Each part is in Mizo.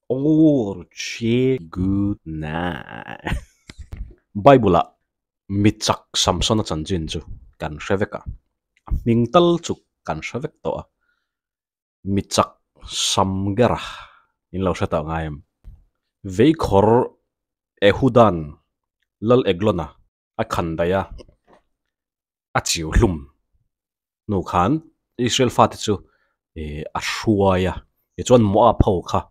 Or che good night. Bible ah mi chak Samsona chanchin chu kan hre vek a, a hming tal chu kan hre vek tawh a, mi chak Samgera in lo hre tawh ngai em? Veikhawr Ehudan Lal Eglona a khan daih a, a chiu hlum hnu khan Israel fate chu ih a hruai a, tichuan Moab ho kha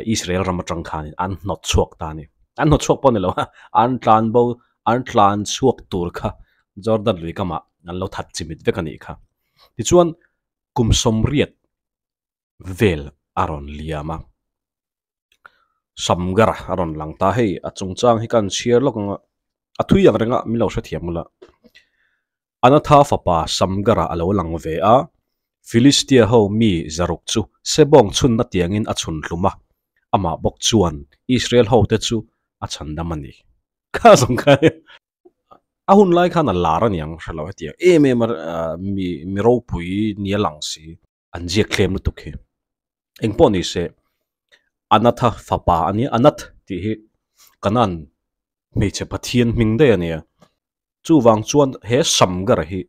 Israel ram atang khanin an hnawt chhuak ta a ni. An hnawt chhuak pawh a ni lo a, an tlan bo, an tlan chhuak tur kha Jordan lui kamah an lo that chimit vek a nih kha. Tichuan kum sawmriat vel a rawn liam a, Samgar a rawn lang ta. Hei a chungchang hi ka han chhiar lawk ang a, a thui ang reng a min lo hrethiam ula. Anatha fapa Samgar-a a lo lang ve a, Philistia ho mi zaruk chu sebawng chhunna tiangin a chhun hlum a, amah bawk chuan Israel hote chu a chhandam a ni. Kha zawng kha a hun lai khan a lar a niang hre lo hetiang em em a mi mi ropui nia lang si. An ziak thlem lutuk hi. Eng pawh ni se, Anatha fapa a nia, Anath tih hi Kanan hmeichhe pathian hming daih a nia. Chuvang chuan he Samgar hi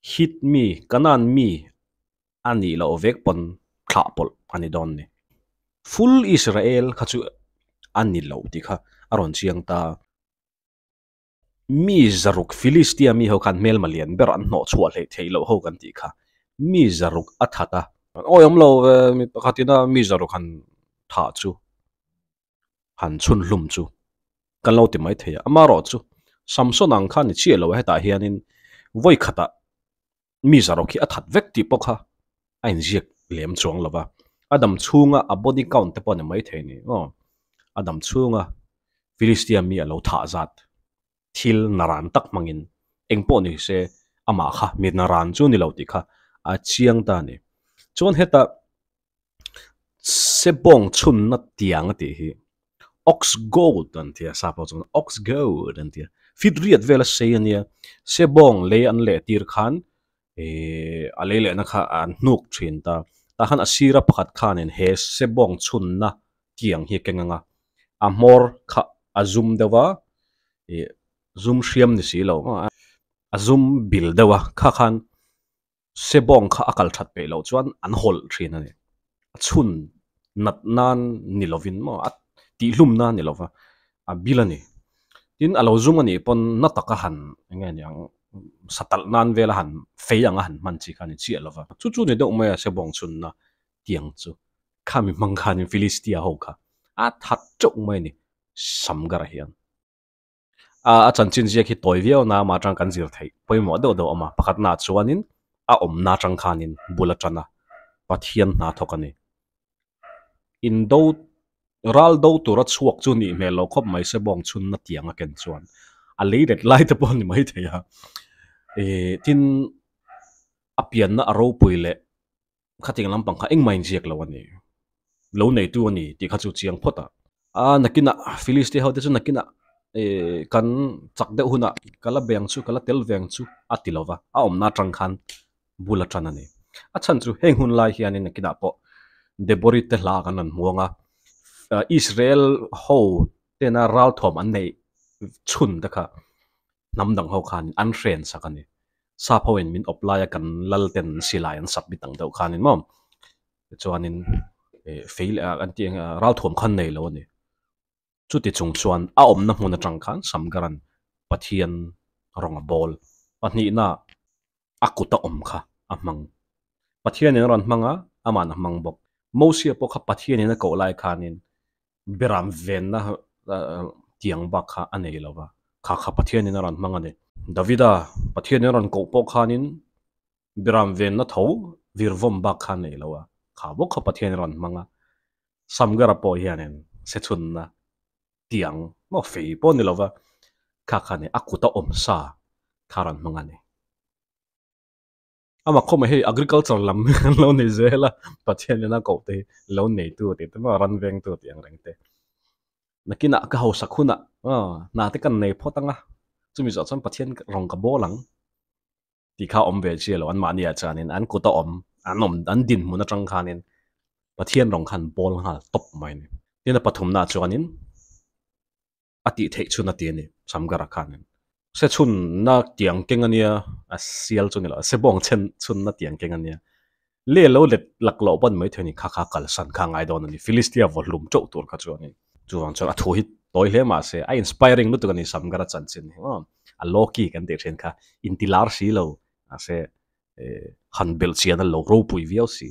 Hit mi, Kanan mi a nih loh vek pawn thlah pawlh a ni dawn ni. Full Israel kha chu a ni lo tih kha a rawn chiang ta. Mi zaruk Philistia mi ho khan hmelma lian ber an hnawh chhuah hleih theih loh ho kan tih kha mi zaruk a that a. Awi awm lo ve mi pakhatin a mi zaruk han thah chu han chhun hlum chu kan lo ti mai thei a, amaherawh chu Samson ang khan ni chiah lo a hetah hianin vawi khatah mi zaruk hi a that vek tih pawh kha a inziak lem chuang lo va, a dam chhunga a body count te pawh a ni maithei ni aw, a dam chhunga Philistia mi a lo thah zat thil naran tak hmangin eng pawh ni se amah kha mi naran chu ni lo tih kha a chiang ta a ni. Chuan heta Sebawng chhunna tiang a tih hi ox goad an ti a, sap ho chuan ox goad an ti a, fit riat vel a sei a nia, sebawng lei an leh tir khan ihh a lei lehna kha an hnuk thin ta, tah khan a sira pakhat khanin he sebawng chhunna tiang hi a keng ang a, a hmawr kha a zum deuh a, ih zum hriam ni si lo a zum bil deuh a, kha khan. Sebawng kha a kal that peih loh chuan an hawlh thin a ni. A chhun nat nan ni lovin maw a tihhlum nan ni lova a bil a ni. Tin a lo zum a nih pawn na taka han eng nge niang satalh nan vela han fei anga han hman chi kha a ni chiah lova. Chu chu ni deuh mai a sebawng chhunna tiang chu khami hmang khanin Philistia ho kha a that teuh mai a ni Samgar hian. A chanchin ziak hi tawi viau na amah atang kan zir theih pawimawh deuh deuh awm a, pakhatna ah chuanin a awmna atang khanin bul atana Pathian hna thawk a ni. Indo ral do tura chhuak chu nih hmel lo khawp mai se bawng chhunna tiang a ken chuan a lei let lai te pawh a ni maithei a, ih tin a pianna a ropui leh Khatiang lampang kha engmah inziak lo a ni. Lo neitu a ni tih kha chu chiang phawt a. A nakinah Philistia hote chu nakinah eh kan chak deuh hunah ka la beng chu ka la tel veng chu a ti lo va, a awmna atang khan bul a tan a ni. A chhan chu heng hun lai hianin nakinah pawh Debori te hla kan rawn hmuang a, Israel ho tena ralthuam an neih chhun te kha hnam dang ho khan an hren sak a ni. Sap ho in min awp lai a kan lal ten an silai an submit ang deuh khan in maw tichuanin eh fei leh an tih ang ralthuam khan nei lo a ni. Chuti chung chuan a awmna hmun atang khan Samgaran Pathian rawng a bawl pahnihna a kut a awm kha a hmang. Pathianin a rawn hmang a, ama'n a hmang bawk. Mosia pawh kha Pathianin a koh lai khanin Beram venna tiang bak kha a nei lo va, kha kha Pathianin a rawn hmang a ni. Davida Pathianin a rawn koh pawh khanin beram venna tho virvawm bak kha a nei lo a, kha bawk kha Pathianin a rawn hmang a. Samgara pawh hianin sechhunna tiang maw fei pawh a ni lo va, kha kha a ni, a kut a awm sa kha a rawn hmang a ni. Amah khawmah hei agriculture lam an lo nei zel a, Pathian in a koh te hi lo neitu tih te maw ran vengtu tih ang reng te. Nakinah ka hausak hunah aw hna te kan nei phawt ang a, chumi zawh chuan Pathian rawng ka bawl ang tih kha awm ve chiah lo anmahni ah chuanin an kut a awm an awm an dinhmun atang khanin. Pathian rawng khan bawl nghal tawp mai a ni. Tin a pathumnaah chuanin a tih theih chhun a ti a ni Samgara khanin. Se chhunna tiang keng a nia, a sial chu ni lo, se bawng chhen chhunna tiang keng a nia. Le lo let lak loh pawn mai thei a ni, kha kha kalsan kha a ngai dawn a ni, Philistia vaw hlum teuh tur kha chu a ni. Chuvang chuan a thu hi tawi hle mah se a inspiring lutuk a ni Samgara chanchin hi maw, a Loki kan tih thin kha inti lar si lo mahse han belh chian a lo ropui viau si.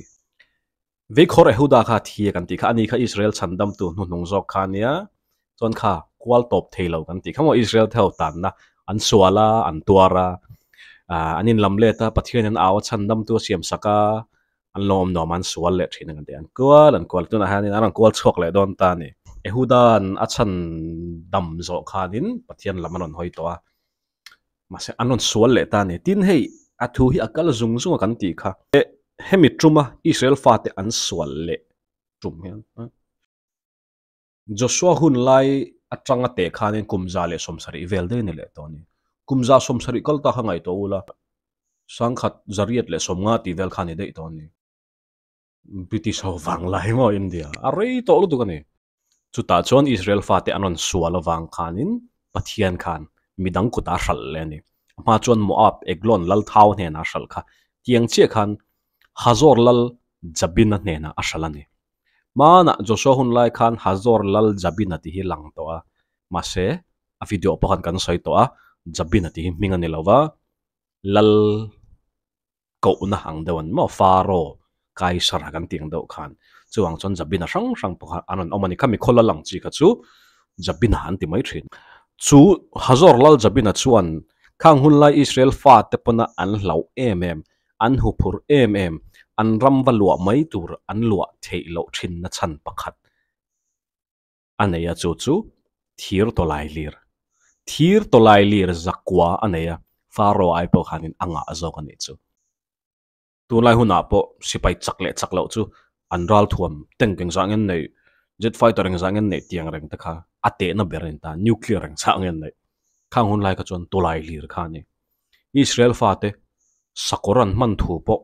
Veikhawr Ehuda kha thi a kan tih kha, ani kha Israel chhandamtu hnuhnung zawk kha a nia, chuan kha kual tawp thei lo kan tih kha maw Israel te ho tanna an sual a, an tuar a, an inlam let a, Pathian in au a chhandamtu a siam sak a, an lawm nuam a an sual leh thin a kan ti, an kual an kual tunah hianin an rawn kual chhuak leh dawn ta a ni. Ehuda'n a chhandam zawh khanin Pathian lam a rawn hawi tawh a, Mahse, an rawn sual leh ta a ni. Tin, hei a thu hi a kal zung zung a kan tih kha. Hemi tuma Israel fate an sual leh tum hian Joshua hun lai atanga teh khanin kum 170 vel daih a ni leh tawh a ni. Kum 170 kal ta kha ngaihtuah ula, sangkhat zariat leh sawmnga tih vel kha a ni daih tawh a ni. British ho vang lai maw India a rei tawh lutuk a ni. Chutah chuan Israel fate an rawn sual avang khanin Pathian khan midang kutah a hralh leh a ni. A hma chuan Moab, Eglon lal Thau hnenah a hralh kha. Tiang chiah khan Hazor lal Jabina hnenah a hralh a ni. Hmanah Joshua hun lai khan Hazor lal Jabina tih hi lang tawh a, mahse a video pawh khan kan sawi tawh a, Jabina tih hi hming a ni lo va, lal kohna ang deuh an maw Pharaoh Kaisara kan tih ang deuh khan chuvang chuan Jabina hrang hrang pawh kha an rawn awm a ni khami khaw lal ang chi kha chu Jabina an ti mai thin. Chu Hazor lal Jabina chuan khang hun lai Israel fate pawna an hlauh em em, an huphur em em, an ram va luah mai tur an luah theih loh thinna chhan pakhat a nei a chu chu thir tawlai lir thir tawlai lir zakua a nei a Pharaoh ai pawh khanin a ngah zawk a nih chu. Tunlai hunah pawh sipai chak leh chak loh chu an ral thuam tank engzah nge an neih jet fighter engzah nge an neih tiang reng te kha a tehna ber a ni ta nuclear engzah nge an neih khang hun lai kha chuan tawlai lir kha a ni. Israel fate sakawr an hman thu pawh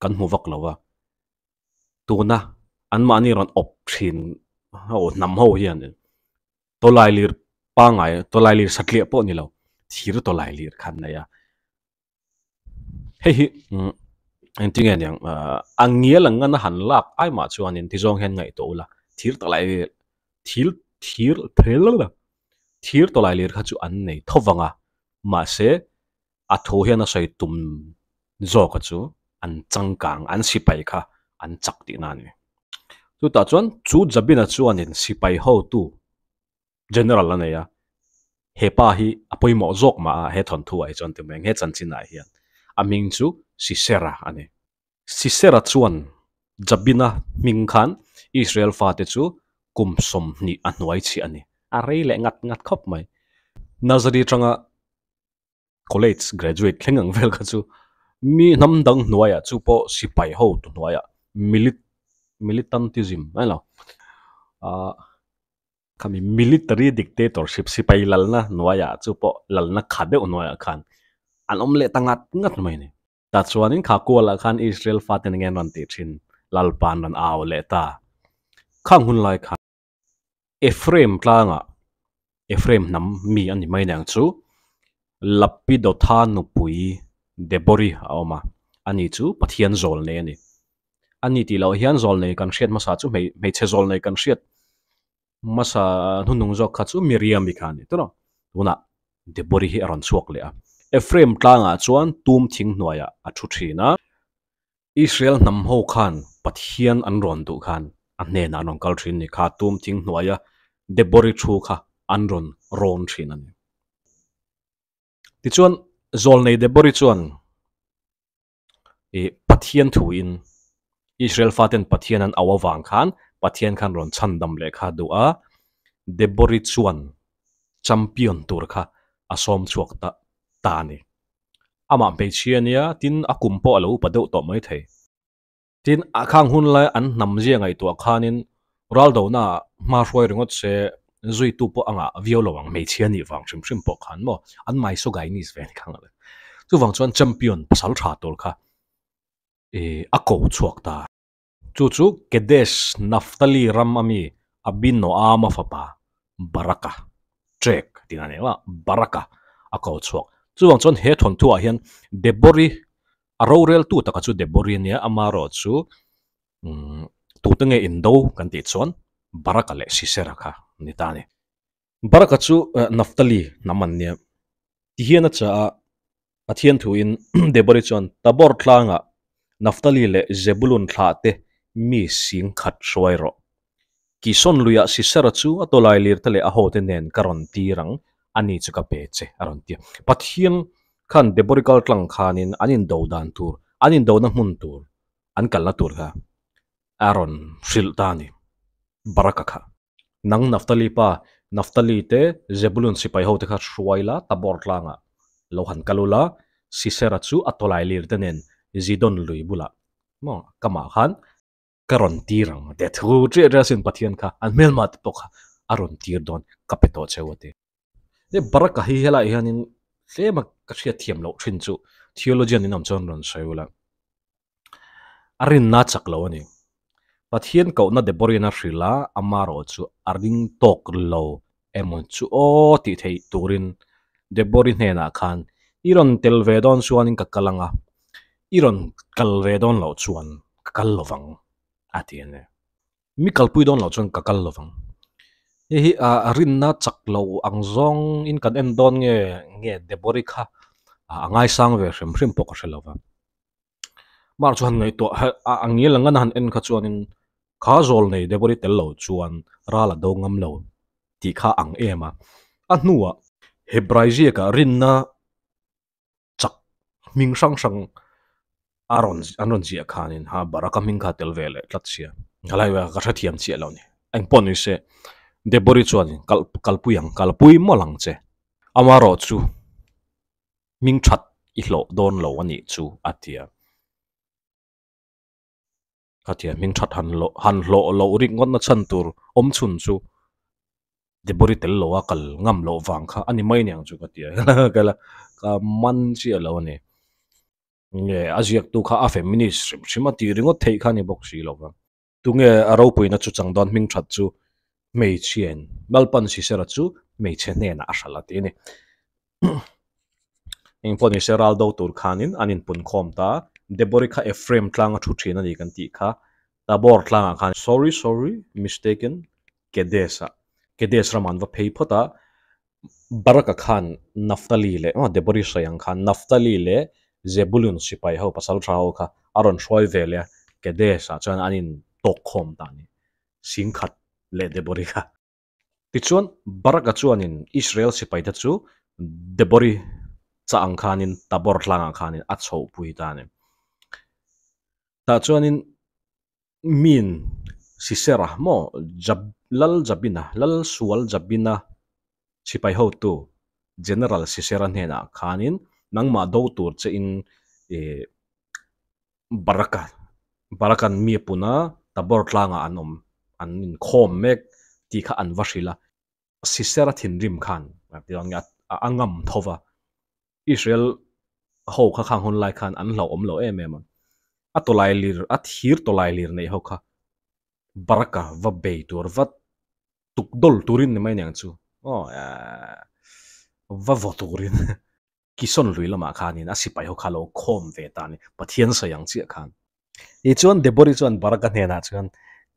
kan hmu vak lo a. Tuna anmahni rawn awp thin ho hnam ho hian tawlai lir pangngai tawlai lir satliah pawh ni lo thir tawlai lir kha an nei a hei hi umm engtin nge niang ahh a ngial ang ngana han lak ai mah chuanin tizawng hian ngaihtuah ula thir tawlai lir thil thir thir tawlai lir kha chu an nei tho vang a mahse A thu hian a sawi tum zawka chu an changkang, an sipai kha an chak tihna a ni. Chutah chuan chu Jabina chuanin sipai hotu General a nei a, he pa hi a pawimawh zawk mah a he thawnthu ah hi chuan ti mai ang, he chanchin ah hian a hming chu Sisera a ni. Sisera chuan Jabina hming khan Israel fate chu kum 20 a hnuai chhiah a ni. A rei leh ngat ngat khawp mai. Nazari atanga college graduate thleng ang vel kha chu mi hnam dang hnuaiah chu pawh sipai ho tu hnuaiah milit militantism a ni lo ahh khami military dictatorship sipai lalna hnuaiah chu pawh lalna kha deuh hnuaiah khan an awm leh ta ngat ngat mai a ni. Tah chuanin kha kualah khan Israel fate nen an rawn tih thin Lalpa an rawn au leh ta khang hun lai khan. Ephraim tlangah Ephraim hnam mi a ni mai aniang chu Lapidotha nupui Debori a awm a, ani chu Pathian zawlnei a ni. Ani tih loh hian zawlnei kan hriat hmasa chu hmeichhe zawlnei kan hriat hmasa hnuhnung zawk kha chu Miriam-i kha a ni tawh a, tunah Debori hi a rawn chhuak leh a. Ephraim tlangah chuan tum thing hnuaiah a thu thin a. Israel hnam ho khan Pathian an rawn duh khan a hnenah an rawn kal thin ni kha tum thing hnuaia Debori thu kha an rawn rawn thin a ni. Tichuan Zawlnei Debori chuan ih Pathian thuin Israel faten Pathian an au avang khan Pathian khan rawn chhandam leh kha duh a, Debori chuan champion tur kha a sawm chhuak ta ta a ni. Amah hmeichhia nia, tin a kum pawh a lo upa deuh tawh mai thei. Tin, a khang hun lai an hnam zia ngaihtuah khanin raldonaah hma hruai ringawt se zuitu pawh a ngah viau lo ang hmeichhia nih vang hrim hrim pawh khan maw an misogynis ve ni khang ale. Chuvang chuan champion pasal tha tur kha a ko chhuak ta. Chu chu Kedesh, Naphtali ram a mi Abinoama fapa Baraka, ṭek tih a ni a, Baraka a ko chhuak. Chuvang chuan he thawnthuah hian Debori, a roreltu taka chu Debori a nia, amaherawh chu tute nge indo kan tih chuan Baraka leh Sisera kha a ni ta a ni. Baraka chu Naphtali hnam an nia. Tihian a chah a, Pathian thuin Debori chuan Tabor tlangah Naphtali leh Zebulun thlahte mi sing khat hruai rawh. Kison luiah Sisera chu a tawlai lirte leh a hote nen ka rawn tir ang, ani chu ka pe che, a rawn ti a. Pathian khan Debori kal tlang khanin an indo dan tur, an indona hmun tur, an kalna tur kha a rawn hrilh ta a ni, Baraka kha. Nang Naphtali pa, Naphtali te, Zebulun sipai hote kha hruai la, Tabor tlangah lo han kal ula, Sisera chu a tawlai lir te nen Zidon lui bulah maw kamah khan ka rawn tir ang a ti a, thu ṭiah ṭiah asin Pathian kha an hmelma te pawh kha a rawn tir dawn ka pe tawh cheu a ti. He Baraka hi helaiah hianin tlema ka hriat thiam loh ṭhin chu theologian in awm chuan rawn sawi ula. A rinna chak lo a ni. Pathian kohna Deborian a hrilh a, amarawh chu a ring tawk lo emaw chu aw tih theih turin Debori hnenah khan i rawn tel ve dawn chuanin ka kal ang a, i rawn kal ve dawn loh chuan ka kal lovang a ti a ni. Mi kalpui dawn loh chuan ka kal lovang. Hei hi a rinna chak lo ang zawng in kan en dawn nge nge Debori kha a ngaisang ve hrim hrim pawh ka hre lova. Mar chu han ngaihtuah a ngil ang a han en kha chuanin kha zawl nei Debori tel lo chuan ral a do ngam lo tih kha ang em a. A hnuah Hebrai ziakah rinna chak hming hrang hrang a rawn an rawn ziah khanin ha Baraka hming kha tel ve leh tlat sia. Helai ka hrethiam chiah lo ni. Engpawh ni se Debori chuan kal kalpui ang kalpui mawlh ang che. Amaherawh chu hming that i hlawh dawn lo a nih chu a ti a. Khatia hming that han hlawh han hlawh loh rik ngawtna chhan tur awm chhun chu Debori tel lo a kal ngam loh vang kha a ni mai niang chu ka ti a ka la ka man chiah lo a ni. Nge a ziaktu kha a feminist hrim hrim a tih ringawt theih kha a ni bawk si lo va. Tunge a ropuina chu chang dawn hming that chu hmeichhiain Lalpan Sisera chu hmeichhe hnenah a hralh a ti a ni. Engpawh nise ral do tur khanin an inpunkhawm ta. Debori kha Ephraim tlanga thu thin a ni kan tih kha. Tabor tlangah khan sorry sorry mistaken Kedes-ah Kedes ramah an va phei phawt a. Baraka khan Naphtali leh aw Debori sawi ang khan Naphtali leh Zebulun sipai ho pasal tha ho kha a rawn hruai ve leh a Kedes-ah chuan an intawk khawm ta a ni. Singkhat leh Debori kha. Tichuan, Baraka chuanin Israel sipaite chu Debori chah ang khanin Tabor tlangah khanin a chhohpui ta a ni. Tah chuanin min Sisera maw Jab Lal Jabina, Lal Sual Jabina sipai hotu General Sisera hnenah khanin nangmah do tur chein ih Baraka Barakan mi a pun a, Tabor tlangah an awm, an inkhawm mek tih kha an va hrilh a. Sisera thinrim khan a ngam tho va, Israel ho kha khang hun lai khan an hlauhawm lo em em a. A tawlai lir, a thir tawlai lir neih ho kha Baraka va bei tur, va tuk dawl turin ni mai aniang chu aw va vaw turin. Kison lui lamah khanin a sipai ho kha lo khawm ve ta a ni, Pathian sawi ang chiah khan. Tichuan Debori chuan Baraka hnenah chuan,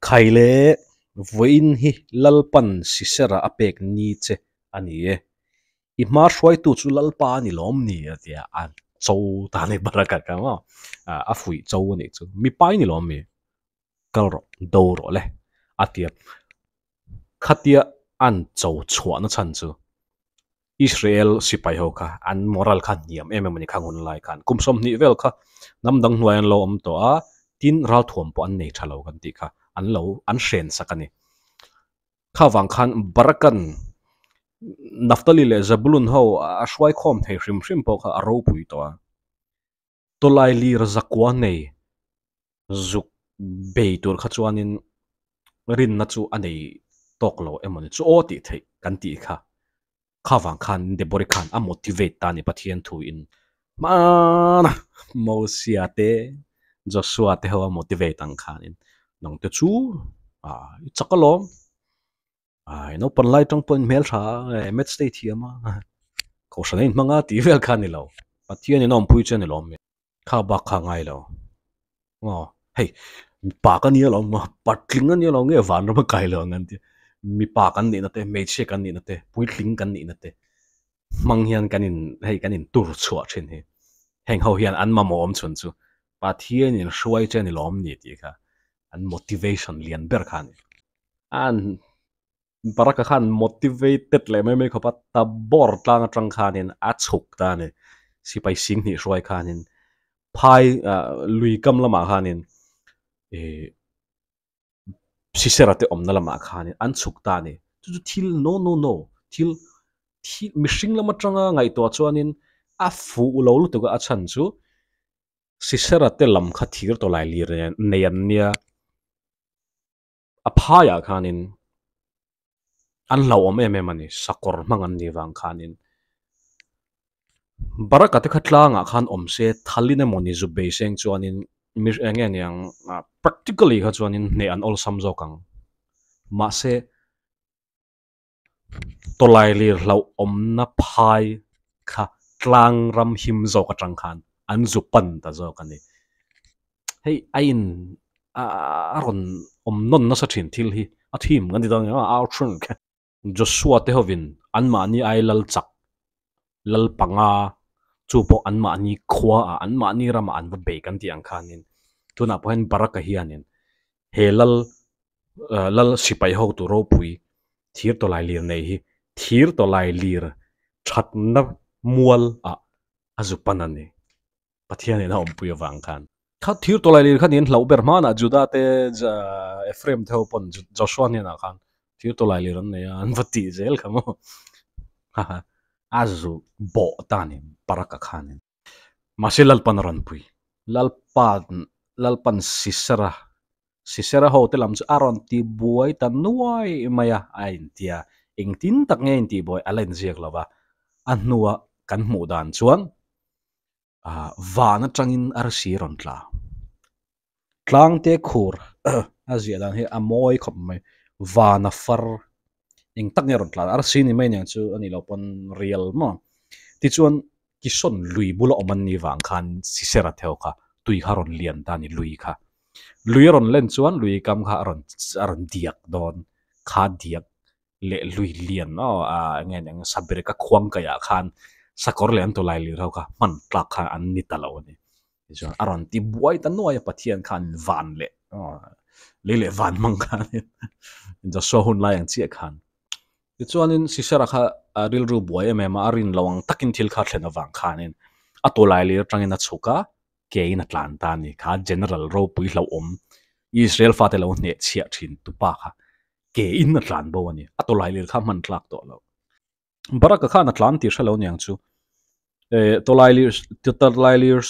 Khai le, vawiin hi Lalpan Sisera a pek ni che a ni e. I hma hruaitu chu Lalpa a ni lawm ni? a ti a, a cho ta a ni Baraka kha maw, a fuih cho a nih chu, mipa i ni lawm mi? Kal rawh, do rawh le, a ti a. Khatia an cho chhuahna chhan chu Israel sipai ho kha an moral kha hniam em em a ni khang hun lai khan. Kum 20 vel kha hnam dang hnuai an lo awm tawh a, tin ralthuam pawh an nei tha lo kan tih kha an lo an hren sak a ni. Kha vang khan Barakan Naphtali leh Zebulun ho a hruaikhawm thei hrim hrim pawh kha a ropui tawh a. Tawlai lir zakua nei zuk bei tur kha chuanin rinna chu a nei tawk lo emaw ni chu aw tih theih kan tih kha. Kha vang khan Debori khan a motivate ta a ni Pathian thu in hmana Mosia te Joshua te ho a motivate ang khanin. Nang te chu ah i chak alawm. Ah i naupan lai tang pawhin hmel tha a, maths te i thiam a, kohhran a inhmang a tih vel kha a ni lo. Pathian in a awmpui chu a ni lawm. Kha bak kha a ngai lo. Aw hei mipa ka nia lo maw patling a nia lo nge vanram a kai lo ang an ti mipa kan nihna te hmeichhia kan nihna te puitling kan nihna te hmang hian kan in hei kan in tur chhuah thin hi heng ho hian an mamawh awm chhun chu Pathian in hruai che a ni lawm ni tih kha an motivation lian ber kha a ni an Baraka khan motivated leh mai mai khawp a, Tabor tlang atang khanin a chhuk ta a ni. Sipai sing hnih hruai khanin phai lui kam lamah khanin ih Sisera te awmna lamah khanin an chhuk ta a ni. Chu chu thil no no no thil thil mihring lam atanga ngaihtuah chuanin a fuh lo lutuk a, a chhan chu Sisera te lam kha thir tawlai lir nei an nia. A phaiah khanin an hlauhawm em em a ni, sakawr hmang an nih vang khanin. Baraka te kha tlangah khan awm se thalin emaw ni zu bei seng chuanin mi eng nge niang practically kha chuanin hneh an awlsam zawk ang. Mahse. Tawlailir hlauhawmna phai kha tlang ram him zawk atang khan an zu pan ta zawk a ni. Hei a in a rawn awm nawn nasa thin thil hi a thim kan ti dawn a au thin kha. Joshua te hovin anmahni ai lal chak lal panga chu pawh anmahni khua ah anmahni ramah an va bei kan tih ang khanin tunah pawh hian Baraka hianin he lal Lal sipai hotu ropui thir tawlai lir nei hi thir tawlai lir thatna mual ah a zu pan a ni. Pathian in a awmpui avang khan. Kha thir tawlai lir kha niin hlauh ber hmanah Juda te Ephraim te ho pawn Joshua hnenah khan thir tawlai lir an nei a an va tih zel kha maw. Haha a zu bawh ta a ni Baraka khanin. Mahse Lalpan a rawn pui. Lalpan Lalpan Sisera Sisera ho te lam chu a rawn ti buai ta nuai mai a, a intia. Engtin tak nge a intih buai a la inziak lo va. A hnua kan hmuh dan chuan ah van atangin arsi rawn tla. Tlangte khur a ziah dan hi a mawi khawp mai. Vana far eng tak nge rawn tlan arsi ni mai aniang chu a nih loh pawn rial maw. Tichuan Kison lui bula awm an nih vang khan Sisera theu kha tui kha rawn lian ta a ni lui kha. Lui a rawn len chuan lui kam kha a rawn a rawn diak dawn kha diak leh lui lian aw ah eng nge eng Sabereka khuang kaihah khan sakawr leh an tawlai lir ho kha hman tlak kha an ni ta lo a ni. Tichuan a rawn ti buai ta nuai a Pathian khan van leh lei leh van hmang khan Joshua hun lai ang chiah khan. Tichuanin Sisera kha a rilru buai em em a, a rin lo ang takin thil kha a thlen avang khanin a tawlai lir atangin a chhuk a, kein a tlan ta a ni. Kha General ropui hlauhawm Israel fate lo hnehchhiah thin tupa kha kein a tlan bo a ni. A tawlai lir kha hman tlak tawh lo. Baraka khan a tlan tih hre lo niang chu. Eh, Tawlailir, Tawlailir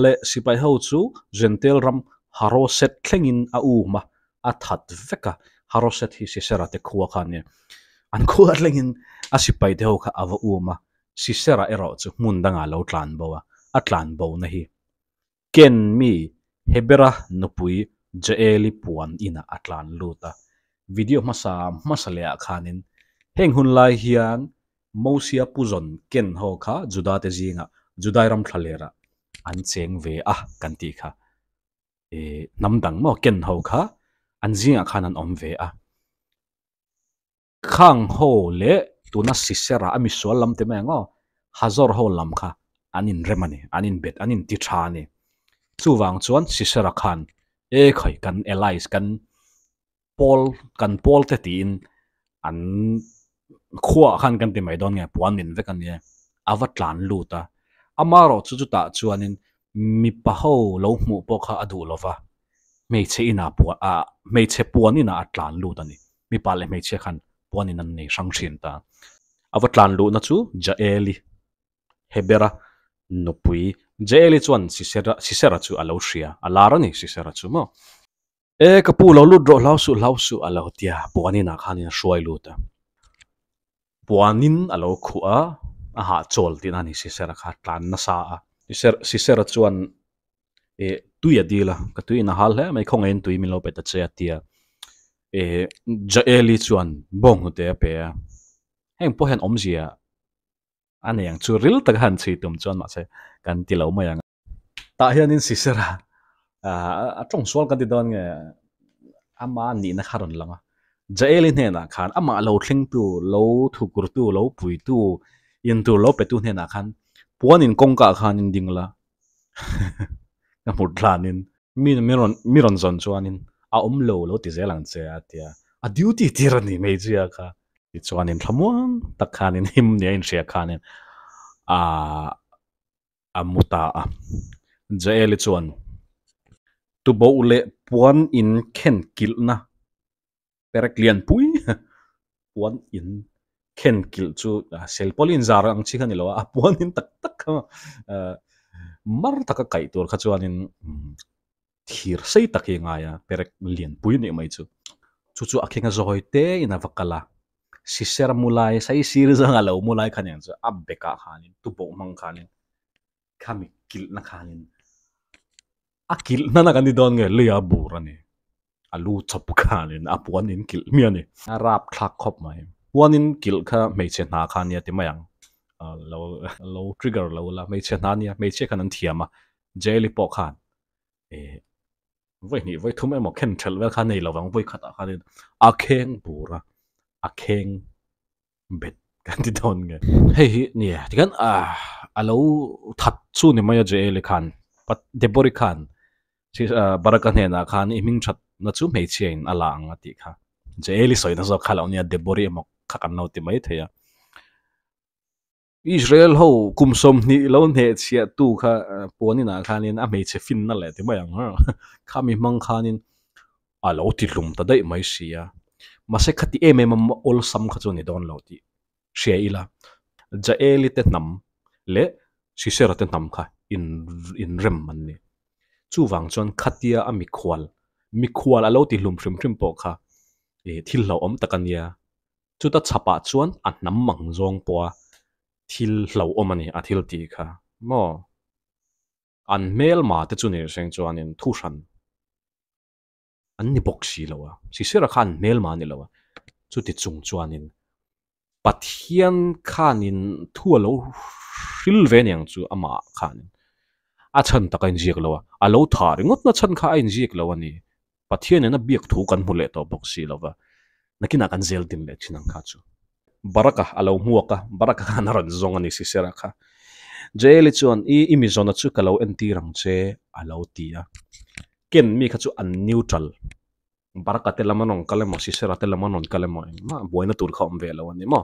leh sipai ho chu Jentail ram Haroset thlengin a um a, a that vek a. Haroset hi Sisera te khua kha a nia. An khua thlengin a sipai te ho kha a va um a. Sisera erawh chu hmun dangah a lo tlan bo a, a tlan bona hi Ken mi Hebera nupui Jaeli puan inah a tlan lut a. Video hmasa hmasa leh ah khanin heng hun lai hian Mosia puzawn Ken ho kha Juda te zingah Judai ram thlalerah an cheng ve a kan tih kha. Ih hnam dang maw Ken ho kha an zingah khan an awm ve a. Khang ho leh tuna Sisera a misual lam te mai ang aw, Hazor ho lam kha an inrem a ni, an inbet, an inti tha a ni. Chuvang chuan Sisera khan, E khawi, kan allies, kan pawl, kan pawl te tiin an khuaah khan kan ti mai dawn nge, puan min vek a nia, a va tlan lut a. Amaherawhchu chu chutah chuanin mipa ho lo hmuh pawh kha a duh lo va, hmeichhe inah puan, ah, hmeichhe puan inah a tlan lut a ni. Mipa leh hmeichhia khan puanin an nei hrang thin ta. A va tlan luhna chu Jaeli, Hebera nupui. Jaeli chuan Sisera, Sisera chu a lo hria, a lar a ni Sisera chu maw. E ka pu lo lut rawh hlau suh hlau suh a lo ti a, puanin ah khanin a hruai lut a. Puanin a lo khuh a, a hahchawl tihna a ni Sisera kha tlan nasa a. Sisera chuan e. Tui a dil a, ka tui in a hal hle mai, khawngaihin tui min lo pe ta che a ti a. Eh, Jaeli chuan bawnghnute a pe a, heng pawh hian awmzia a nei ang chu ril taka han chhui tum chuan mahse kan ti lo mai ang. Tah hianin Sisera a tawng sual kan ti dawn nge ama nihna kha rawn lang a, Jaeli hnenah khan amah lo thlengtu, lo thukurtu, lo puitu, intur lo petu hnenah khan puanin kawngkaah khan in ding la ka hmur tlanin mi mi rawn mi rawn zawn chuanin a awm lo lo ti zel ang che a ti a, a duty tir a ni hmeichhia kha. Tichuanin thlamuang tak khanin him nia inhria khanin aaa a mu ta a. Jael-i chuan tuboh leh puan in khen kilhna perek lian pui puan in khen kilh chu silpaulin zar ang chi kha ni lo a, a puan in tak tak kha mar taka kaih tur kha chuanin thir sei tak hi a ngai a, perek lian pui nih mai chu. Chu chu a khenga zawi te in a va kal a, Sisera mu lai, saisir zanga lo mu lai kha nen chu a bekah khanin tuboh hmang khanin khami kilhna khanin a kilhna na kan ni dawn nge leia bur a ni. A lu chawp khanin a puan in kilh hmiah a ni. A rap thlak khawp mai. Puan in kilh kha hmeichhe hna kha nia ti mai ang. Lo lo trigger lo la hmeichhe hna nia hmeichhia khan an thiam a Jail-i pawh khan eh vawi hnih vawi thum emaw khen thelh vel kha nei lo vang vawi khatah khanin a kheng bur a a kheng bet kan ti dawn nge. Hei hi nia tikhan ah a lo that chu ni mai a Jael-i khan Deborah-i khan Baraka hnenah khan i hming that na chu hmeichhia in a la ang a tih kha Jael-i sawi na zawk kha lo nia Deborah-i emaw kha kan lo ti mai thei a. Israel ho kum 20 lo hnehchhiah tu kha puan inah khanin a hmeichhe finna leh ti mai ang khami hmang khanin a lo ti hlum ta daih mai si a, mahse khati em em a awlsam kha chu a ni dawn lo tih hria ila Jaeli te hnam leh Sisera te hnam kha in inrem an ni. Chuvang chuan khatia a mikhual mikhual a lo ti hlum hrim hrim pawh kha thil hlauhawm tak a nia. Chuta chhapah chuan a hnam mang zawng pawha thil hlauhawm a ni, a thil tih kha maw? An hmelma te chu ni hreng chuanin thu hran an ni bawk si lo a, Sisera kha an hmelma a ni lo a, chuti chung chuanin Pathian khanin thu a lo hril ve aniang chu amah khanin a chhan tak a inziak lo a, a lo thah ringawt na chhan kha a inziak lo a ni. Pathianin a biak thu kan hmu leh tawh bawk si lo va, nakinah kan zel din leh thin ang kha chu. Baraka a lo hmuak a, Baraka khan a rawn zawng a ni Sisera kha. Jael-i chuan, I i mi zawna chu ka lo entir ang che, a lo ti a. Ken mi kha chu an neutral. Baraka te lam an rawn kal emaw, Sisera te lam an rawn kal emaw, engmah buaina tur kha awm ve lo a ni maw?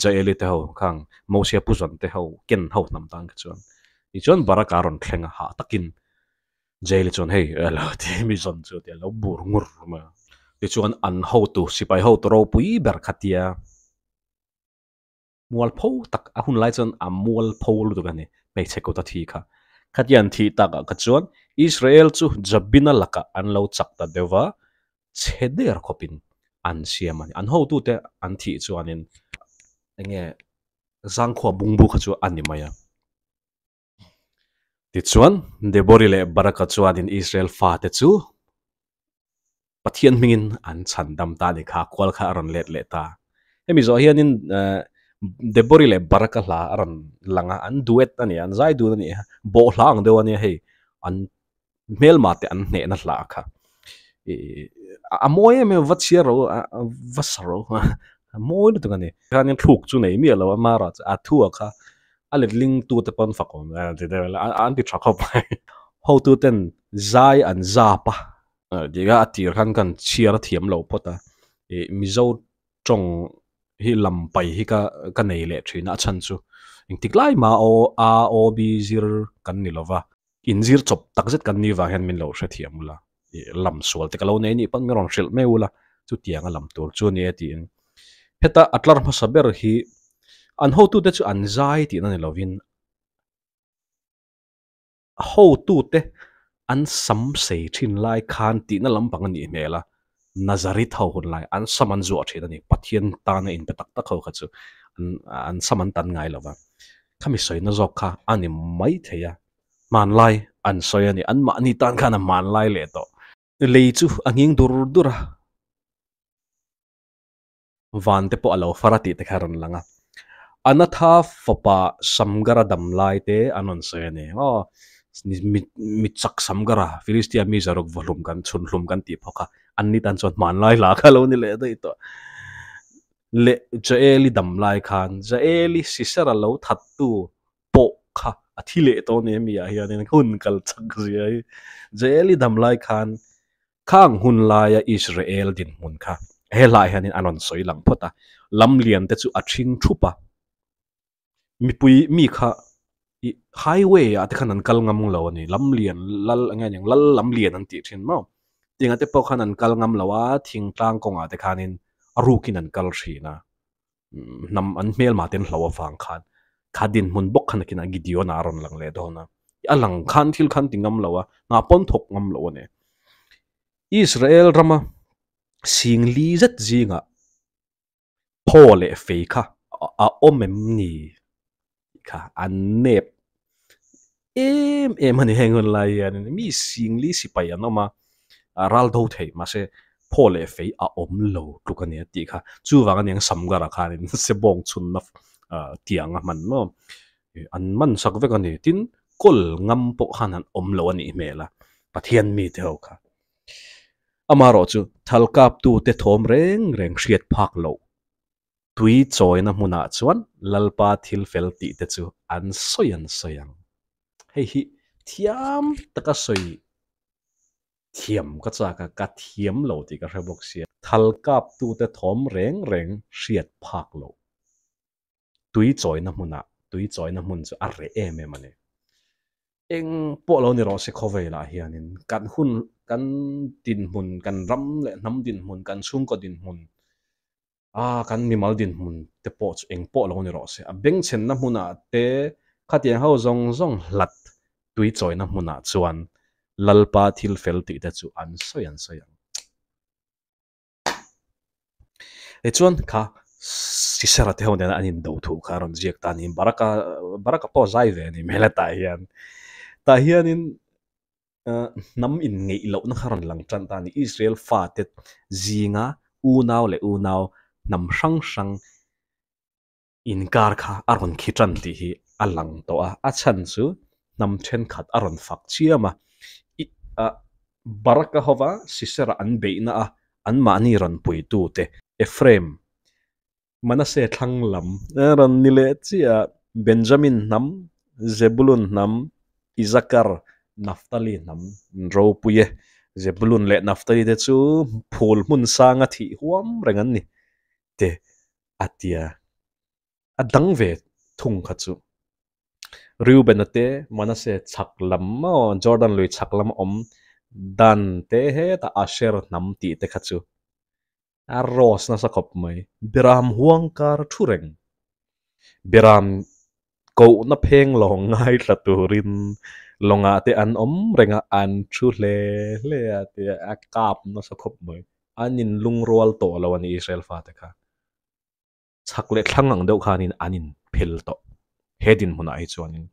Jael-i te ho khang Mosia pu zawn te ho, Ken ho hnam tan kha chuan. Tichuan Baraka a rawn thleng a, hah takin Jail chuan hei a lo ti mi zawn chu ti a lo bur ngur mai a. Tichuan an hotu sipai hotu ropui ber kha tia mualpho tak a hun lai chuan a mualpho lutuk a ni hmeichhe kut a thi kha. Khatia an thih takah kha chuan Israel chu Jabina lakah an lo chak ta deuh va, chhe der khawpin an siam a ni. An hotute an thih chuanin enge zangkhua bungbu kha chu a ni mai a. Tichuan, Debori leh Baraka chuanin Israel fate chu Pathian hmingin an chhan dam ta a ni kha, kual kha a rawn let leh ta. Hemi zawh hianin Debori leh Baraka hla a rawn lang a, an duet a ni a, an zai dun a ni a, bawh hla ang deuh a nia hei, an hmelma te an hnehna hla kha a mawi em em va chhiar ro va sa ro a mawi lutuk a ni khanin thluk chu nei miah lo a mara chu a thu a kha a letling tu te pawn fak awm ti deuh ila an ti tha khawp mai hotu ten zai an zap a tia a tir khan kan chhiar a thiam lo phawt a ih mizo tawng hi lam pai hi ka ka nei leh thin a a chhan chu engtik lai mah aw a aw b zir kan ni lova. Inzir chawp tak zet kan nih vang hian min lo hrethiam ula, ih lam sual te ka lo nei nih pawn min rawn hrilh mai ula, chutiang a lam tur chu a ni e tiin. Heta a tlar hmasa ber hi an hotute chu an zai tihna ni lovin hotute an sam sei thin lai khan tihna lampang a nih hmel a, Nazareth ho hun lai an sam an zuah thin a ni, Pathian tana inpe tak tak ho kha chu an an sam an tan ngai lo va, khami sawina zawk kha a ni mai thei a, hmanlai. an sawi a ni. Anmahni tan khan a hmanlai leh tawh. Lei chu a nghing dur dur a, van te pawh a lo far a tih te kha a rawn lang a. Anatha fapa Samgara dam lai te an rawn sawi a ni. Aw, mi chak Samgara, Philistia mi zaruk vawhlum kan chhunhlum kan tih phawk a, anni tan chuan hmanlai hla kha a lo ni leh daih tawh. Leh Jaeli dam lai khan Jaeli Sisera lo thattu pawh kha a thi leh tawh a ni hemi ah hianin hun kal chak zia hi. Jaeli dam lai khan khang hun laia Israel dinhmun kha he hlaiah hianin a rawn sawi lang phawt a, lam lian te chu a ṭhing ṭhup a, mipui mi kha ih highway ah te khan an kal ngam lo a ni, lam lian lal eng nge niang lal lam lian an tih ṭhin maw tiangah te pawh khan an kal ngam lo a, thingtlang kawngah te khanin a rukin an kal ṭhin a. hnam an hmelma ten hlo avang khan kha dinhmun bawk khan nakinah Gideon a rawn lang leh dawn a, a lang khan thil khan ti ngam lo a, hna pawn thawk ngam lo a ni. Israel rama sing li zet zingah phaw leh fei kha a awm em ni tih kha an nep em em a ni heng hun lai hianin mi singli sipai an awm a ral do thei mahse phaw leh fei a awm lo tluk a ni a tih kha chuvang a niang Samgar ah khanin sebawng chhunna tiang a hman maw an man sak vek a ni tin kawl ngam pawh khan an awm lo a nih hmel a Pathian mite ho kha amaherawh chu thal kaptu te thawm reng reng hriat phak loh. Tui chawina hmunah chuan Lalpa thil fel tih te chu an sawi an sawi ang. Hei hi thiam taka sawi thiam ka chak a, ka thiam lo tih ka hre bawk sia. Thal kaptute thawm reng reng hriat phak loh. Tui chawina hmunah tui chawina hmun chu a reh em em a ni. Eng pawh lo ni rawh se khawvelah hianin kan hun, kan dinhmun, kan ram leh hnam dinhmun, kan chhungkaw dinhmun, A, kan mimal dinhmun te pawh chu eng pawh lo ni rawh se. A bengchhenna hmunah te khatiang ho zawng zawng hlat tui chawina hmunah chuan Lalpa thil fel tih te chu an sawi an sawi ang. Tichuan kha Sisera te ho nena an indo thu kha a rawn ziak ta a ni. Baraka, Baraka pawh zai ve a ni hmel a tah hian. Tah hianin hnam inngeih lohna kha rawn lang tan ta a ni. Israel fate zinga unau leh unau hnam hrang hrang inkar kha a rawn khi tan tih hi a lang tawh a. A chhan chu hnam thenkhat a rawn fak chiam a. Baraka hova Sisera an beihna a anmahni rawn puitute Ephraim Manasseh thlang lam rawn ni leh chiah a, Benjamin hnam, Zebulun hnam, Isakar, Naphtali hnam an ropui e. Zebulun leh Naphtali te chu phul hmun sanga thih huam reng an ni te a tia. A dang ve thung kha chu. Reuben-a te, Manasseh chhak lam maw, Jordan lui chhak lama awm Dan te hetah Asher hnam tih te kha chu A rose nasa khawp mai. Beram huang kar a thu reng. Beram kohna pheng lawng ngaithla turin lawngah te an awm reng a, an thu hle hle a tia a kap nasa khawp mai. An inlungrual tawh lo a ni Israel fate kha. Chhak leh thlang ang deuh khanin an inphel tawh. He dinhmunah hi chuanin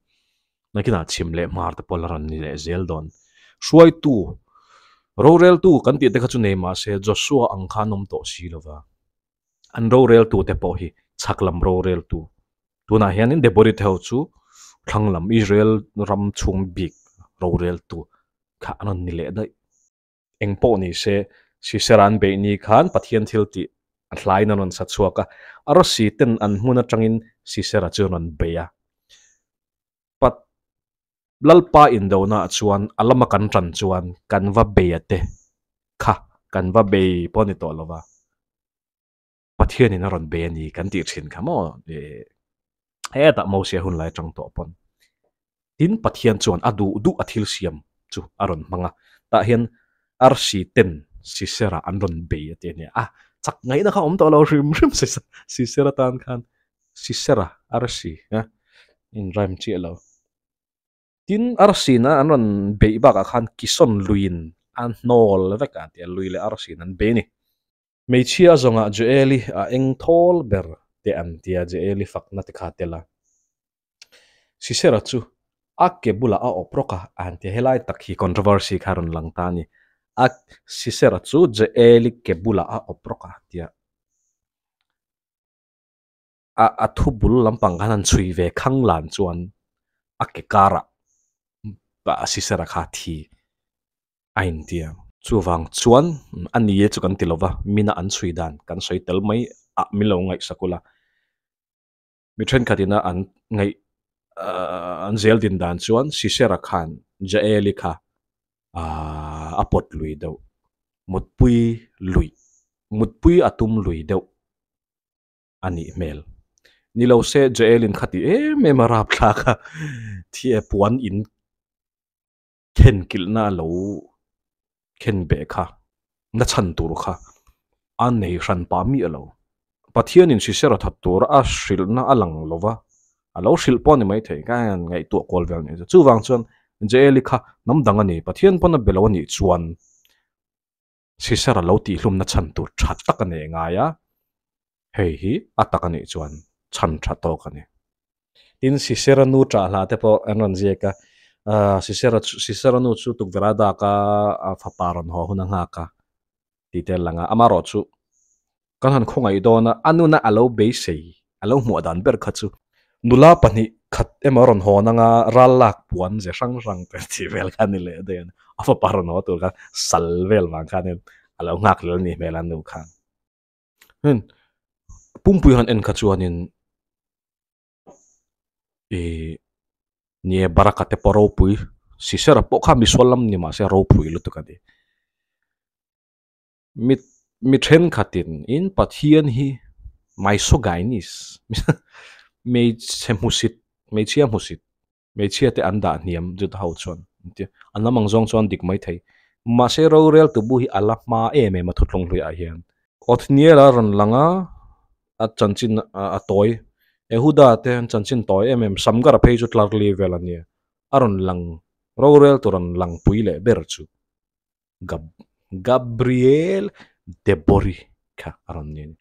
nakinah chhim leh hmar te pawh la rawn ni leh zel dawn. Hruaitu, roreltu kan tih te kha chu nei mah se Joshua ang kha an awm tawh si lo va. An roreltu te pawh hi chhak lam roreltu. Tunah hianin Debori te ho chu thlang lam Israel ram chhung bik roreltu kha an rawn ni leh daih. Eng pawh ni se, Sisera an beih ni khan Pathian thil tih a hlaiin a rawn sa chhuak a, a rawsi ten an hmun atangin Sisera chu a rawn bei a. Pat Lalpa indonaah chuan a lama kan tan chuan kan va bei a te kha kan va bei pawh a ni tawh lo va. Pathianin a rawn bei a ni kan tih thin kha maw hetah Mosia hun lai atang tawh pawn tin Pathian chuan a duh duh a thil siam chu a rawn hmang a tah hian arsi ten Sisera an rawn bei a ti a nia a chak ngaihna kha awm tawh lo hrim hrim Sisera tan khan Sisera arsi a in rhyme chiah lo. Tin, arsin a an rawn beih bakah khan Kison luiin a hnawl vek a tia lui leh arsin an bei a ni. Hmeichhia zawngah Joeli a eng thawl ber teh an tia Joeli fakna te kha a tel a. Sisera chu A ke bulah a awp rawk a, a han ti a. Helai tak hi controversy kha a rawn lang ta a ni. A Sisera chu Jael-i ke bulah a awp rawk a tia. A a thu bul lampang khan han chhui ve khang lan chuan a ke karah Sisera kha a thi a inti a. Chuvang chuan a ni e chu kan ti lova, mina an chhui dan kan sawi tel mai a min lo ngaihsak ula. Mi thenkhatin a an ngaih an zel din dan chuan Sisera khan Jael-i kha a pawt lui deuh, mutpui luih, mutpui a tum lui deuh a nih hmel. Ni lo se Jael-in kha ti em em a rapthlak a, thi e puan in khen kilhna a lo khen beh kha, na chhan tur kha a nei hran pah miah lo. Pathianin Sisera that tura a hrilhna a lang lo va, a lo hrilh pawh a ni maithei, ka hian ngaihtuah kual vel a nih chu. Chuvang chuan Jael-i kha hnam dang a ni, Pathian pawn a be lo a nih chuan Sisera lo tihhlumna chhan tur tha tak a nei ngai a, hei hi a tak a nih chuan chhan tha tawk a ni. Tin, Sisera nu ṭah hla te pawh an rawn ziak a, Sisera chu Sisera nu chu tukverh a dak a, a fapa rawn haw hun a nghak a tih te a lang a, amaherawh chu Kan han khawngaih dawn a, a nuna a lo beisei, a lo hmuah dan ber kha chu nula pahnih khat emaw a rawn hawn anga ral lak puan ze hrang hrang te tih vel kha a ni leh daih a ni. A fapa rawn haw tur kha sal vel vang khanin a lo nghak lel a nih hmel a nu khan. Heng pumpui han en kha chuanin ih nie Baraka te pawh ropui, Sisera pawh kha misual lam ni mahse ropui lutuk a ni. Mi mi thenkhatin in Pathian hi misogynist hmeichhe hmusit hmeichhia hmusit hmeichhia te an dah hniam Juda ho chuan an ti a an lam ang zawng chuan dik mai thei mahse rorel tu bu hi a la hma em em a thuthlung hluiah hian Othniel a rawn lang a a chanchin a tawi Ehuda te an chanchin tawi em em Samgar phei chu tlarli vel a nia a rawn lang rorel tur rawn lang pui leh ber chu. Gab Gabriel Debori kha a rawn ni a ni.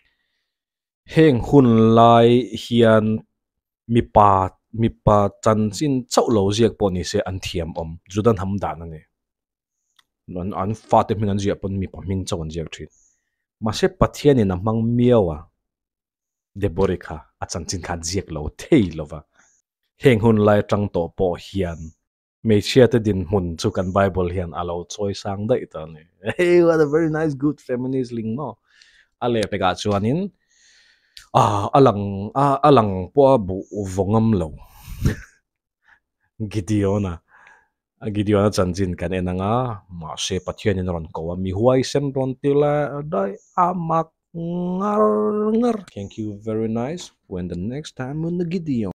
Heng hun lai hian mipa mipa chanchin chauh lo ziak pawh ni se an thiam awm Juda hnam dan a ni. An an fate hming an ziah pawn mipa hming chauh an ziak thin. Mahse Pathianin a hmang miau a, Debori kha a chanchin kha a ziak lo thei lo va. Heng hun lai atang tawh pawh hian Hmeichhia te dinhmun chu kan Bible hian a lo chawi sang daih ta a ni. Hey, what a very nice good feminist ling maw? A lehpekah chuanin ah a lang a a lang pawh a buh vaw ngam lo. Gideon-a Gideon-a chanchin kan en ang a, mahse Pathianin a rawn ko a, mi huaisen rawn ti la daih a mak ngar ngar. Thank you very nice when the next time on the Gideon.